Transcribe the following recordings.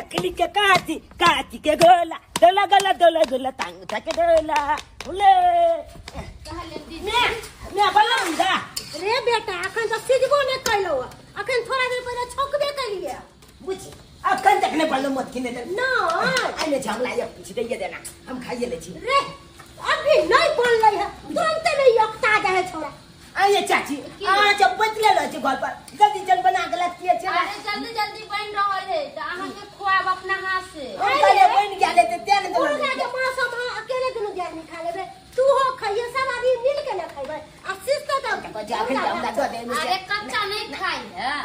चकली के काची काची के गोला डोला गोला डोला गोला टांग उठा के डोला ले मैं मैं बलम दा रे बेटा अखन तो सिजबो ने कइलो अखन थोड़ा देर पहिले छौकबे कलिए बुझ अखन तक ने बलम मत किने दे ना आइने झमला ये पूछ दे देना हम खाइए ले छी रे अभी नहीं बनलै है तुरंत नहीं अकता जाए छोरा आइए चाची आ जब बतले रह छी घर पर जल्दी जल बना के लतिए छी अरे जल्दी जल्दी बन रहल है त अहाँ के खुआब अपना हाथ से हम कहले बन गेले ते तेल दे मुर्गा के मांस हम अकेले दुनू आदमी खा लेबे तू हो खाइए सब आदमी मिल के ना खइबे आ सिस्ता त जाके हमरा दे दे अरे कच्चा नहीं खाई है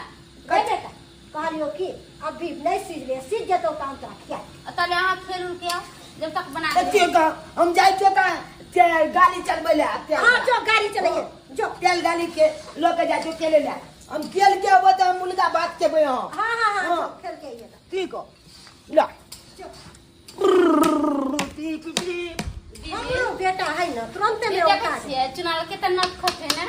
रे बेटा कहलियो कि अभी नहीं सिजले सिज जतो काम तोरा खिया तले अहाँ खेल उल के आओ जब तक बना के का हम जाय छो का गाड़ी चलबै ले हां जो गाड़ी चलैए जो तेल गाड़ी के ल के जाय छो केले ले हम खेल के अबो त हम मुर्गा भात खेबै। हां हां हां हां खेल के आइए ठीक हो ला जो दीदी बेटा है ना तुरंत में देखै छियै चुनाव के त नखत है ना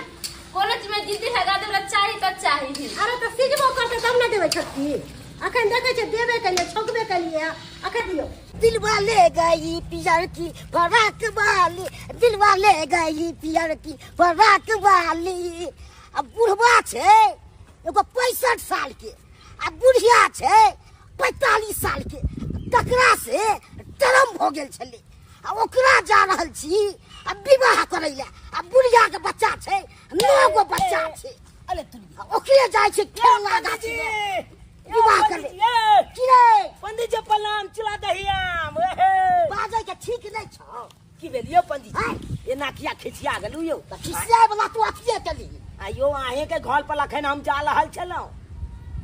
कोनो चीज में दीदी लगा देबला चाही त चाही। अरे त सिजबो करते तब ना देबै छोटकी अखन देखै छै देबे कलिए छौकबे कलिए अखन दियो। दिलवा ले गई पियर की फराक वाली दिलवा ले गई पियर की फराक वाली। अब बुढ़वा छै एगो 65 साल के आ बुढ़िया छै 45 साल के तकरा से टरम भ गेल छलै आ ओकरा जा रहल छी आ विवाह करै ले आ बुढ़िया के बच्चा छै 9 गो बच्चा छै अरे तू ओकरे जाइ छै खेलना गाछी विवाह करे की रे पंडित जी प्रणाम चला दहियाम बाजै के ठीक नहीं छौ की भेल यौ पंडित जी एना किया खिसिया गेलू यौ त खिसियाय वाला तू अथिए केली आयो अहें के घर पर अखन हम जा रहल छलहुँ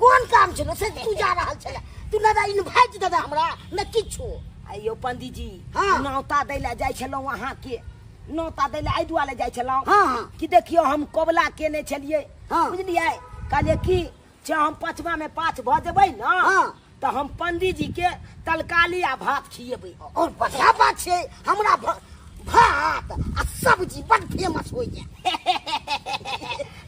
कोन काम छलो से तू जा रहल छले तू न इनवाइट देबे हमरा न किछु। आयो पंडित जी हाँ। नौता दै ले जाइ छलहुँ अहाँ के नौता दै ले एहि दुआरे जाइ छलहुँ हाँ। कि देखियौ हम कबला केने छलियै हाँ। बुझलियै कहलियै कि जे हम पचमा में पाँच भ जेबै ना हाँ। त हम पंडित जी के तलकाली आ भात खिएबै और बढ़िया बात छै हमरा भात आ सब्जी बड फेमस होइया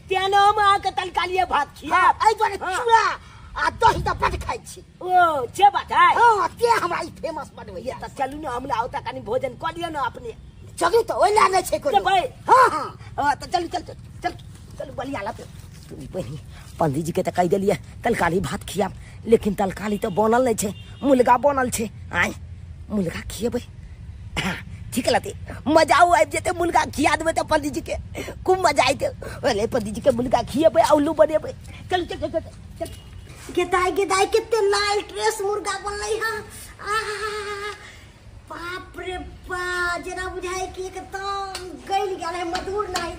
तेना हम अहाँके तलकालिए भात खियाब एहि दुआरे चूड़ा आ दही त बड खाइ छी ओ जे बात है हाँ ते हमरा ई फेमस बड होइया त चलू ने हमरा ओतऽ कनि भोजन कऽ लिअ ने अपने चलू त ओहि लए नहि छै कोनो जेबै हाँ हाँ हाँ त चलू चल चल चलू बलिया लग बहिनी पंडित जी के तऽ कहि देलियै तलकाली भात खियाब लेकिन तलकाली तऽ बनल नहि छै मुलगा बनल छै आँय मुलगा खिएबै हाँ ठीक लगतै मजा आबि जेतै मुलगा खिया देबै तऽ पंडित जी के खूब मजा अयतै अरे पंडित जी के मुलगा खिएबै आ उल्लू बनेबै चलू चल चल चल गेदाई गेदाई कते लाल ड्रेस मुर्गा बनलै हँ बाप रे बा जेना बुझाइ कि एकदम गलि गेल है मधुर नहीं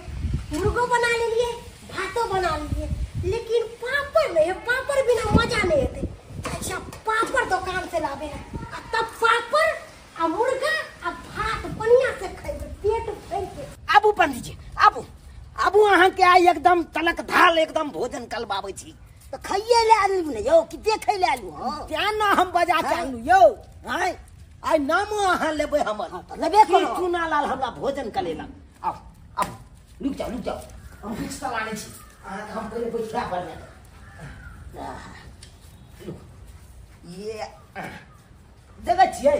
मुर्गो बना लेलिए भातो बना लिए लेकिन पापड़ नहीं है पापड़ बिना मजा नहीं एतै। अच्छा पापड़ दुकान से लाबे है आ तब पापड़ आ मुर्गा आ भात बढ़िया से खैबै पेट भरि के। आबू पंडित जी आबू आबू अहाँ के आइ एकदम तलक धाल एकदम भोजन कलबाबै छी त खाइए ले आलू ने यौ कि देखै ले आलू हँ तें ना हम बजा के आनलू यौ आँय आइ नामो अहाँ लेबै हमर तऽ लेबे करब। चूना लाल हमरा भोजन कलेलक आउ आउ रुकि जाउ रुकि जाउ हम भिक्स तऽ लानै छी अहाँके हम पहिले बैठा पर ये देखै छियै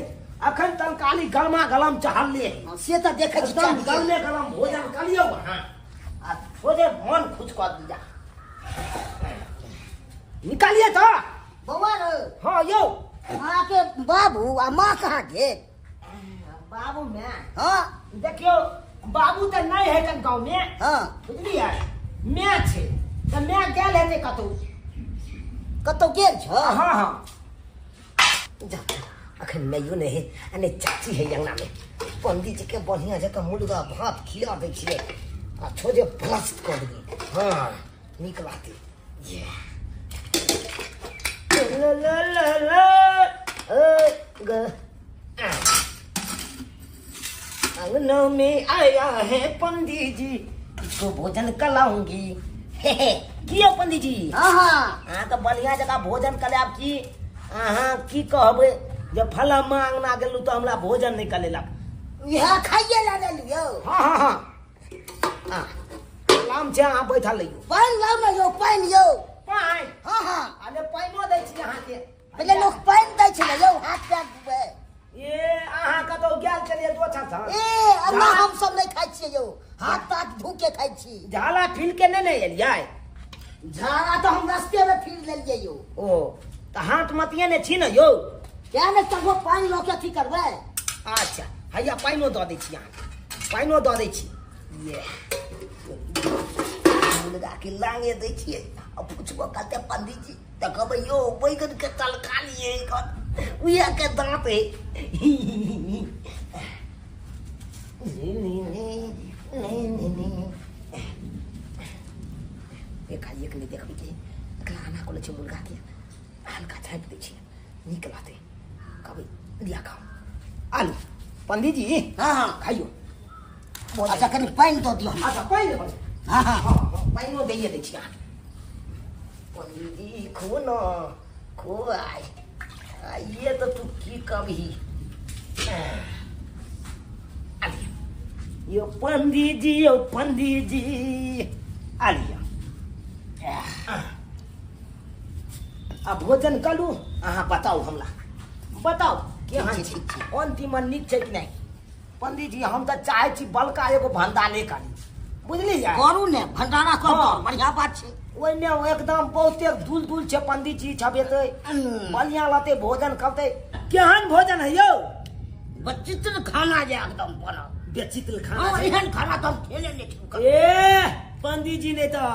अखन तलकाली गरमा गरम चढ़ले हाँ, से तऽ देखै छी एकदम गरमे गरम भोजन करियौ अहाँ आ थोड़े मन खुश कऽ दिया निकालिए तऽ बौआ रे हाँ यौ अहाँके बाबू आ माँ कहाँ गेल बाबू में हाँ देखियौ बाबू तऽ नहि हेतन गाँवमे हाँ बुझलियै my छै तऽ my गेल हेतै कतहु कतहु गेल छ हाँ हाँ जा अखन मैयो नहि है आ नहि चाची है अंगनामे पंडित जी के बढ़िया जकाँ मुर्गा भात खिया दै छियै आ छोड़े भ्रष्ट कऽ देबै हाँ नीक लागतै ये ला ला ला ला अंगना में आया है पंडित जी इसको भोजन कलाऊंगी। की यौ पंडित जी हाँ हाँ अहाँके बढ़िया जकाँ भोजन करायब की अहाँ की कहबै जे फलामा अंगना गेलहुँ तऽ हमरा भोजन नहि कलेलक इएह खाइए लए लेलू यौ। हाँ हाँ हाँ हाँ लाम छै अहाँ बैठल रहियौ। पानि लाउ ने यौ पानि यौ। पानि? हाँ हाँ। अरे पानिओ दै छी अहाँके। पहिले लोक पानि दै छै ने यौ हाथ पैर धुबै। ए अहाँ कतौ गेल छलियै दोसर ठाम? ए अल्लाह हम सब नहि खाइ छियै यौ, हाथ ताथ धो के खाइ छी। झाला फिर के नहि ने एलियै? झाड़ा तऽ हम रस्ते में फिर लेलियै यौ। ओ तऽ हाथ मतिये ने छी ने यौ? किया ने तबो पानि लऽ के अथी करबै। अच्छा हैया पानिओ दऽ दै छी अहाँके, पानिओ दऽ दै छी। ये मुर्गा के लांगे दै छियै आ पुछबो कहते पंडीजी तऽ कहबै यौ बैगन के तलका लियै उएह के दाँत है। एकाएक नहि देखबै के एकरा एना कऽ लै छै मुर्गा के हल्का झाँपि दै छियै, नीक रहतै। कहबै लिअ खाउ। आलू पंडीजी। हाँ हाँ खाइयो। अच्छा कनि पानि दऽ दियौ। अच्छा पानि देबै? हाँ हाँ हाँ पानिओ दैए दै छी अहाँके। पंडीजी खो न खो, आइ आइए तऽ तू की कहबही। यो पंडीजी यो पंडीजी आलिया आ भोजन करू। अहाँ बताउ हमरा, बताउ केहन ठीक छै, अंतिम नीक छै कि नहि? पंडीजी हम तऽ चाहै छी बड़का एगो भंडारे करी, बुझलियै? करू ने भंडारा करू, बढ़िया बात छै। ओहिमे एकदम बहुते दूल दूल छै पंडीजी, छबेतै बढ़िया रहतै भोजन करतै। केहन भोजन है यौ? विचित्र खाना जे एकदम बनल। विचित्र खाना? एहन खाना तऽ हम खेले नहि छी। ए पंडीजी नहि तऽ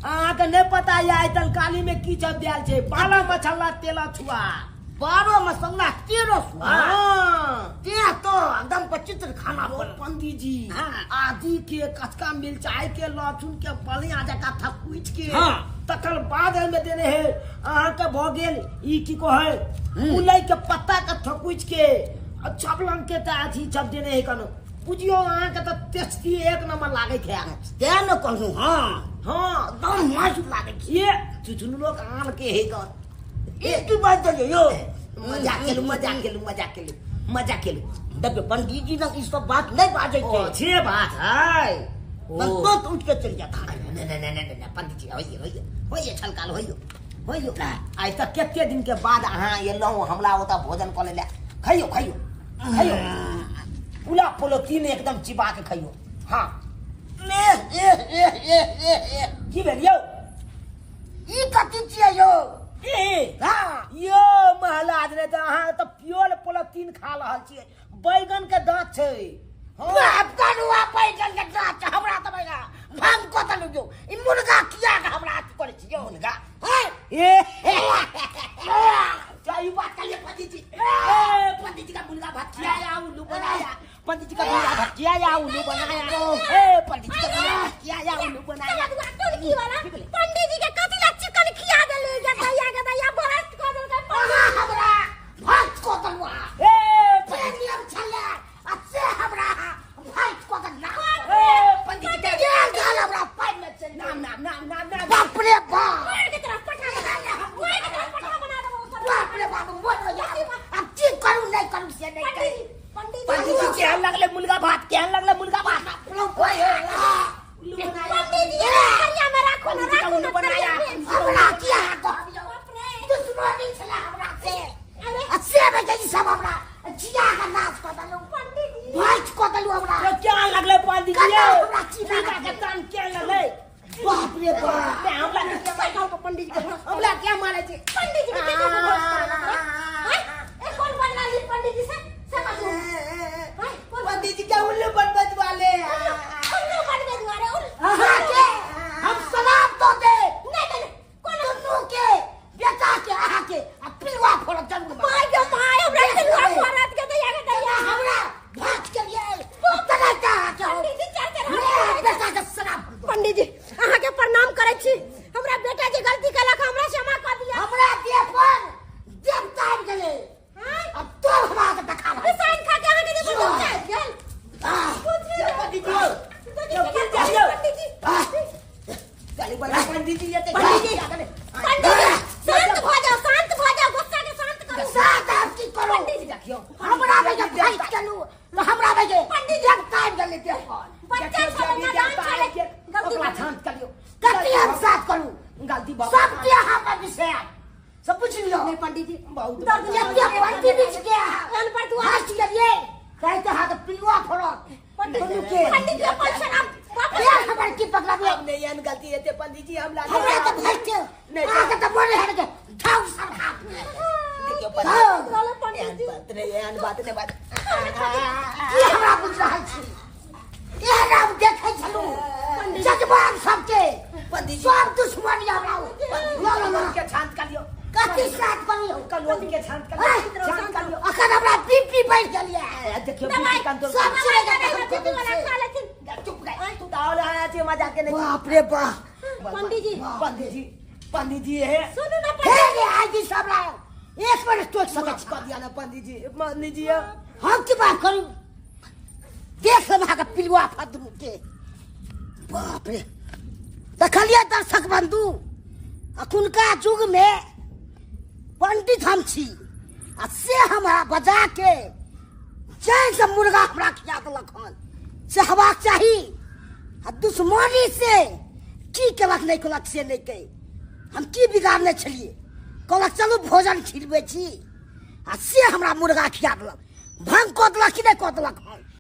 अहाँके नहि पता यऽ आइ तरकारी में की सब देल छै? बारह मसाला तेल छुआ, 12 मसाला 13 छुआ। तें तो एकदम विचित्र खाना बनल पंडीजी। आदि के कचका मिरचाई के लहसुन के बढ़िया जकाँ थकुचि के तकर बाद एहिमे देने है अहाँके भऽ गेल ई की कहै मुलई के पत्ता के थकुचि के चबलंग के तऽ अथी सब देने है कनो। बुझियौ अहाँके तऽ टेस्टी एक नंबर लागैत है। तें ने कहलहुँ। हाँ हाँ एकदम मस्त लागै छै। ये चुचुनलोक आन के है गन। ई की बात दैयै यौ? मजा केलू मजा केलू मजा केलू मजा केलू। देखियौ पंडीजी लग ई सब बात नहि बाजै छै। ओ से बात है। तुरंत उठि के चलि जाता। नहीं नहीं नहीं नहीं पंडीजी होइए होइए होइए छलकाल होइए होइए। आइ तऽ कते दिन के बाद अहाँ एलहुँ हमरा ओतऽ भोजन कऽ ले। खइयो खइयो खइयो, पुला पोलोथीन एकदम चिबा के खइयो। हाँ की भेल यौ? ई कथी छियै यौ? ए हाँ यौ महाराज ने तऽ अहाँ तऽ प्योर पोलोथीन खा रहल छियै, बैगन के दाँत छै। बाप करुआ बैगन के दाँत हमरा तऽ बैगन भांग कऽ देलहुँ यौ। ई मुर्गा किया के हमरा अथी करै छी यौ? मुर्गा है ए ई बात करिए पंडीजी। ए पंडीजी का मुर्गा भात खिलाया उल्लू बनाया, पंडीजी का मुर्गा भात खिलाया उल्लू बनाया। ए पंडीजी का मुर्गा भात खिलाया उल्लू बनाया। पंडीजी के कथी ला चिकन खिया देले गे दैया के दैया बरस कऽ देलकै हमरा, भात कऽ देलहुँ। ए प्रेमियम छलै आ से हमरा भात कऽ देलहुँ। ए पंडीजी के गेल गेल हमरा पानि मे चलि। नाम नाम नाम नाम नाम बाप रे बाप, मार के तरफ पठा मार के तरफ पठा बना देबो। बाप रे बाप मोर यार, अब की करू नहि करू से नहि करू। पंडीजी पंडीजी केहन लगलै मुर्गा भात? केहन लगलै मुर्गा भात? पंडीजी करिया में राखो ना, राखो ना बनाया हमरा किया कहब यौ? दुश्मनी छलै हमरा से आ से बजे ई सब हमरा जिया के नाश कऽ देलहुँ, भाइट कऽ देलहुँ हमरा। केहन लगलै पंडीजी? हमरा चिन्ह मुर्गा के तान केहन लगलै? बाप रे बाप, हमरा पंडीजी के हमरा क्या मारै छै? पंडीजी के केना भरोसा करब हमरा? ए कोन बनला ली पंडीजी से? से बाजू। हाय कोन पंडीजी के उल्लू बनबै दुआरे? उल्लू बनबै दुआरे उल्लू। अहाँ के हम सलाम दऽ देब। नहि नहि कोन दुनू के बेटा के अहाँ के आ पिलुआ फोड़ब जरूर। My गे my, हमरा पिलुआ फोड़त के दैया के दैया। हमरा भात के लिए तना के अहाँ के पंडीजी चल चल बेटा के सलाम। पंडीजी अहाँ के प्रणाम करै छी, हमरा बेटा जे गलती केलक हमरा क्षमा कऽ दिअ। हमरा देह पर देवता आबि गेलै, अब तो हमरा के देखा रहल। बिसाइन खा के अहाँ के जे देवता आबि गेल। पंडीजी पंडीजी पंडीजी शांत भऽ जाउ, शांत भऽ जाउ, गुस्सा के शांत करू। साथ हम की करू? पंडीजी देखियौ हमरा में जे भाई चलू तो हमरा में जे पंडीजी देवता आबि गेलै देह पर। बच्चा छलै नादान छलै, गलती ओकरा शांत करियौ। कथी हम साथ करू? गलती सब के अहाँ पर विषय सब पूछ लियो नहीं पंडित जी बहुत दर्द जब पंडित जी के एहन पर दुआ हाथ चलिए कहते हाथ पिलुआ फड़त पंडित दुनू जी के पंडित जी अपन शराब वापस ये हमर की पकड़ाबे अब नहीं एहन गलती हेतै पंडित जी हम लागे हमरा तऽ भइते नहीं। अहाँके तऽ मोने हट के ठाउ सब हाथ देखियौ हाँ। पंडित जी, एहन बात नहीं एहन बात नहीं बात की हमरा बुझ रहल छी एहन हम देखै छलहुँ जजमान सबके पंडित जी सब दुश्मनी हमरा लो लो लो के शांत कर लियो कथी साथ करियौ कलोनी के शांत कर लियो शांत कर लियो अखन हमरा बीपी बढ़ि गेलियै देखियौ दवाई बीपी कंट्रोल सब दवाई चीज नहीं बीपी वाला खा लेथिन चुप रह तू दावल आया छे मजाक के नहीं बाप रे बाप पंडित जी पंडित जी पंडित जी हे सुनू ना हे पंडित रे आज ई सब हमरा एक मिनट टोक सकै छी कर दिया ना पंडित जी पंडित जी हम की बात करू देख लेब अहाँके पिलुआ फदरू के बाप रे देखलियै दर्शक बंधु अखुनका युग में पंडित हम छी आ से हमरा बजा के जान से मुर्गा हमरा खिया देलक हन से हेबाक चाही आ दुश्मनी से की केलक नहि केलक से नहि कहि हम की बिगाड़ने छलियै कहलक चलू भोजन खिलबै छी आ से हमरा मुर्गा खिया देलक भंग कऽ देलक कि नहि कऽ देलक हन।